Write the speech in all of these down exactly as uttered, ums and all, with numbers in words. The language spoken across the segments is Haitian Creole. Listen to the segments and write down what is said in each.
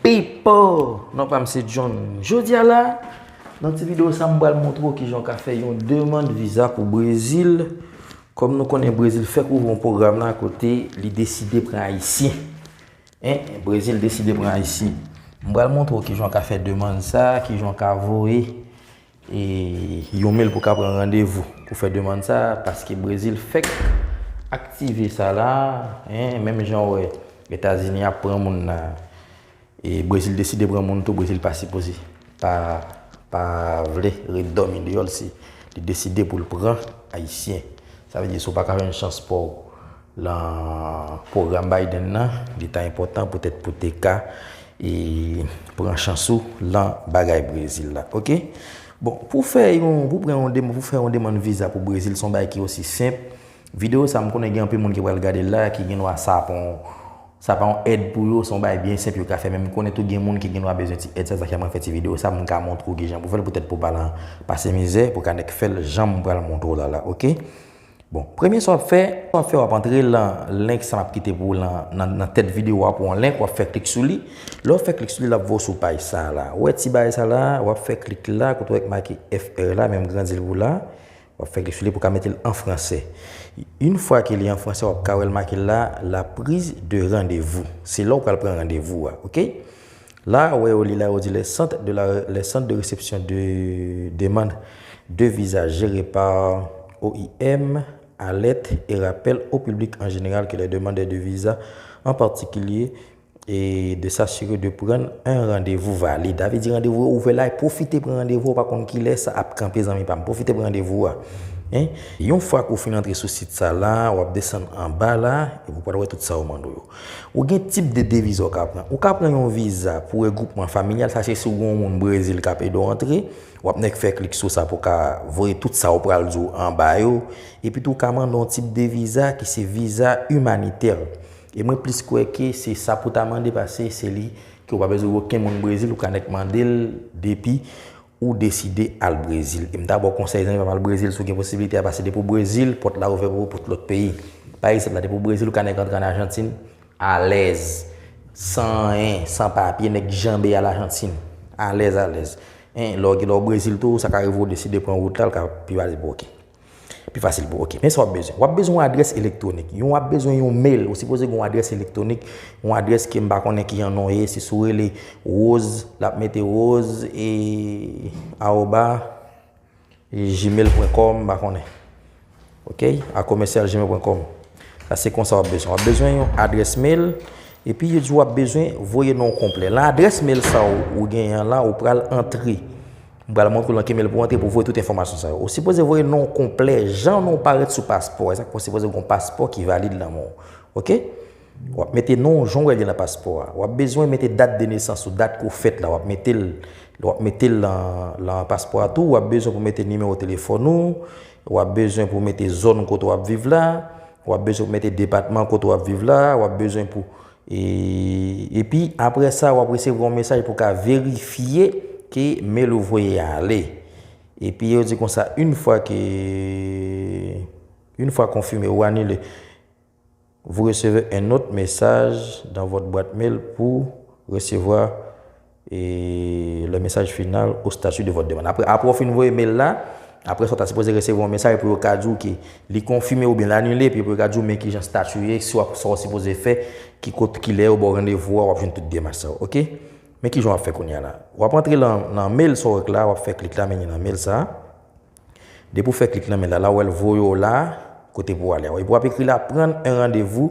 People! Non pa m se John. Jodi a la, nan ti videyo sa m pral montre w kijan w ka fè yon demann viza pou Brezil. Kòm nou konnen Brezil fèk ouvri yon pwogram la kote li deside pran Ayisyen. Hein, Brezil deside pran Ayisyen. M pral montre w kijan w ka fè demann sa, kijan w ka voye e yon mail pou ka pran randevou pou fè demann sa, paske Brezil fèk aktive sa la, hein, menm jan w wè Etazini ap pran moun la, e Brezil deside pran moun tou, Brezil pa sipoze, pa, pa vle ret dòmi deyò l, se li deside pou l pran Ayisyen. Sa vle di, si w pa ka jwenn chans pa w lan pwogram Biden nan, li ta enpòtan poutèt pou te ka e pran chans ou lan bagay Brezil la, oke? Bon, pou fè yon, pou pran yon demann, pou fè yon demann viza pou Brezil, se yon bagay ki osi senp. Videyo sa, m konnen gen anpil moun ki pral gade l la, ki gen dwa sa pa yon, sa pa yon èd pou yo, se yon bagay byen senp yo ka fè, men m konnen tou gen moun ki gen dwa bezwen ti èd sa, sa fè mwen fè ti videyo sa, m ka montre w kijan pou fè l, poutèt pou w pa lan pase mizè, pou w ka nèk fè l jan m pral montre w la la, oke? Bon, premye sa w ap fè, w ap fè, w ap antre lan link sa m ap kite pou w lan, nan, nan tèt videyo a, pou yon link, w ap fè klik sou li. Lè w fè klik sou li, l ap voye w sou paj sa la. Ou wè ti bagay sa la, w ap fè klik la, kote w wè k make F R la, men m grandi l pou w la. W ap fè klik sou li pou w ka mete l an fransè. Yon fwa ke li an fransè, w ap ka wè l make la, la prise de rendez-vous. Se la w pral pran randevou a, oke? La, ou wè yo li la, yo di les centres de la, les centres de réception de demande de visa gérés par O I M alertent et rappellent au public en général que les demandeurs de visa en particulier et de s'assurer de prendre un rendez-vous valide. Sa vle di randevou yo ouvè la, pwofite pran randevou, ou pa konn kilè sa ap kanpe, zanmi pa m. Pwofite pran randevou a. Hein? Yon fwa ke w fin antre sou sit sa la, w ap desann anba la, epi w pral wè tout sa yo mande w yo. Ou gen tip de, de viza w ka pran. Ou ka pran yon viza pou regwoupman familyal, sa se si w gen yon moun Brezil k ap ede w antre, w ap nèk fè klik sou sa pou w ka voye tout sa w pral di w anba yo. Epi tou, w ka mande yon tip de viza ki se viza imanitè. E mwen plis kwè ke se sa pou w ta mande, paske se li ke w pa bezwen okenn moun Brezil, ou ka nèk mande l depi ou deside al Brezil. E m ta ba w konsèy, zanmi pa m, al Brezil, si w gen posibilite a, paske depi w Brezil, pòt la ouvè pou ou pou tout lòt peyi. Pa egzanp la, depi w Brezil, ou ka nèk antre ann Ajantin alèz, san anyen, san papye, nèk janbe al Ajantin. Alèz, alèz. Hein, lè w gen, lè w Brezil tou, sa ka rive w deside pran wout la, l ka pi fasil pou w, oke. Pi fasil pou, oke. Men sa w ap bezwen. W ap bezwen yon adrès elektwonik. Yon, w ap bezwen yon mail. Ou sipoze gen yon adrès elektwonik, yon adrès ke m pa konnen ki jan non ye. Si, si w rele Rose, l ap mete Rose e awoba gmail pwen kòm, m pa konnen. Oke? A commercial gmail pwen kòm. Sa se konsa w ap bezwen. W ap bezwen yon adrès mail. Epi yo di w ap bezwen voye non w konplè. Lan adrès mail sa w, ou genyen an la, ou pral antre. M pral montre w lan ki mail pou w antre pou w voye tout enfòmasyon sa yo. Ou sipoze voye non w konplè, jan non w parèt sou paspò a. E sa k fè w sipoze gen yon paspò ki valid lan men w. Oke? W ap mete non w jan w wè li lan paspò a. W ap bezwen mete dat de nesans ou, dat ke w fèt la. W ap mete l, w ap mete l lan, lan paspò a tou. W ap bezwen pou mete nimewo telefòn ou. W ap bezwen pou mete zòn kote w ap viv la. W ap bezwen pou mete depatman kote w ap viv la. W ap bezwen pou E, epi, apre sa, w ap resevwa yon mesaj pou w ka verifye ke mail ou voye a ale. Epi, yo di konsa, une fois que, une fois confirmé ou annulé, vous recevez un autre message dans votre boîte mail pour recevoir e le message final au statut de votre demande. Apre, apre w fin voye mail la, apre sa w ta sipoze resevwa yon mesaj pou yo ka di w ke li konfime oubyen l anile, epi pou yo ka di w men kijan stati w ye, si w ap, sa w sipoze fè, ki kot, kilè yo ba w randevou a, w ap jwenn tout demach sa yo, oke? Men kijan w ap fè kounye a la. W ap antre lan, lan mail sa w wè k la, w ap fè klik la, men li nan mail sa. Depi w fè klik nan men la, la w wè l voye w la, kote pou w ale a. Epi w ap ekri la, prendre un rendez-vous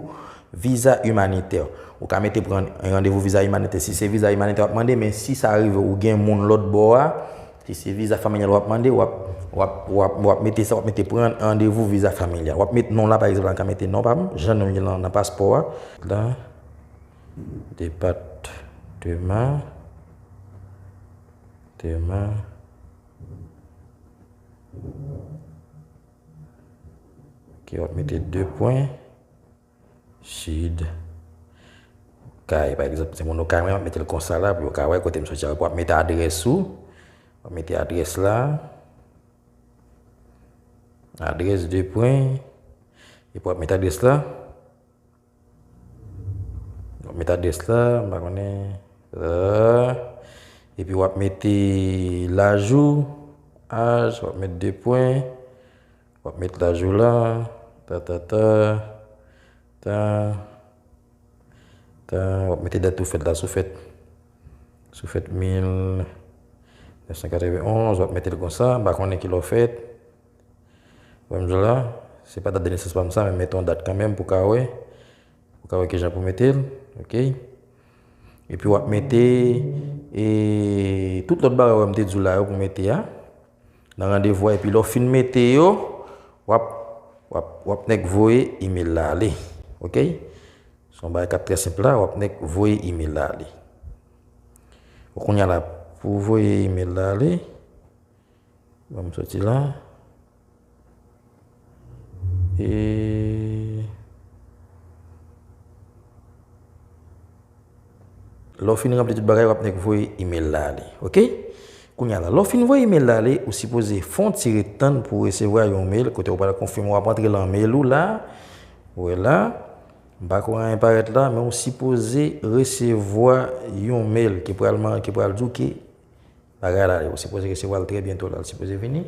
visa humanitaire. Ou ka mete prendre un rendez-vous visa humanitaire si se viza imanitè w ap mande, men si sa rive ou gen moun lòt bò a, si se viza familyal w ap mande, w ap, w ap, w ap, w ap mete sa, w ap mete prendre rendez-vous visa familial. W ap met non la, pa egzanp, la, m ka mete non pa m, jan non m ye lan, nan paspò a. La, depatman, depatman. Ok, w ap mete de pwen, sid, kay, pa egzanp, se moun Okayè, mwen, w ap mete l konsa la, pou yo ka wè kote m soti a. Epi w ap mete adrès ou, w ap mete adrès la, adrès de pwen, epi w ap mete adrès la. Bon, met adrès la, m pa konnen. Epi w ap mete laj ou, âge, w ap met de pwen, w ap met laj ou la, ta, ta, ta, ta, ta, w ap mete dat ou fèt la, si w fèt, si w fèt mil nèf san katrevenn onz, w ap mete l konsa, m pa konnen kilè w fèt. Wè m di w la, se pa dat de nesans pa m sa, men mete yon dat kanmenm pou w ka wè, pou w ka wè kijan pou w mete l, oke? Epi w ap mete, e, tout lòt bagay wè m te di w la yo pou w mete a, nan randevou a, epi lè w fin mete yo, w ap, w ap, w ap nèk voye email la ale, oke? Se yon bagay k ap trè senp la, w ap nèk voye email la ale. Bon, kounye a la, pou w voye email la ale, ban m soti la. E lè w fin ranpli tout bagay, w ap nèk voye email la ale. Oke? Kounye a la, lè w fin voye email la ale, ou sipoze fè yon ti ret tann pou w resevwa yon mail kote w pral konfime w ap antre lan mail ou la. Wè la, m pa kwè anyen parèt la, men ou sipoze resevwa yon mail ki pral man-, ki pral di w ke bagay la, ou sipoze resevwa l trè byento la, l sipoze vini.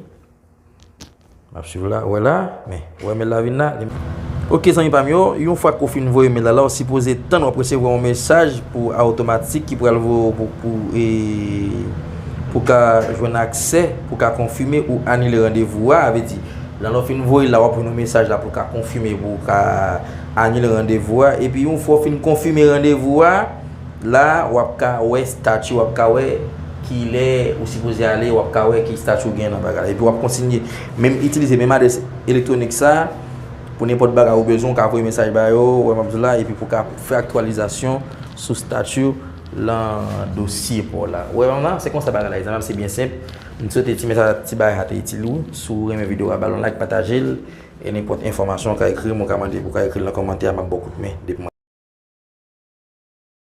M ap swiv la, wè la, men, wè mail la vin la. Li- Oke, zanmi pa m yo, yon fwa ke w fin voye mail la, la, ou sipoze tann w ap resevwa yon mesaj pou otomatik ki pral voye pou, pou, e, pou ka jwenn aksè, pou ka konfime ou anile randevou a, vle di, lè w fin voye l la, w ap jwenn yon mesaj la pou ka konfime, pou ka anile randevou a, epi yon fwa w fin konfime randevou a, la, w ap ka wè stati, w ap ka wè kilè ou sipoze ale, w ap ka wè ki stati w gen nan bagay la. Epi w ap kontinye menm itilize menm adrès elektwonik sa a pou nenpòt bagay ou bezwen, ou ka voye mesaj ba yo, wè m ap di w la, epi pou w ka fè aktyalizasyon sou stati w lan dosye pa w la. Wè m la, se konsa bagay la ye, zanmi, se byen senp. M swete ti mesaj, ti bagay sa te itil ou. Si w renmen videyo a, ba l yon like, pataje l. E nenpòt enfòmasyon, ou ka ekri m, ou ka mande, ou ka ekri l nan kòmantè a, m ap ba w kout men depi m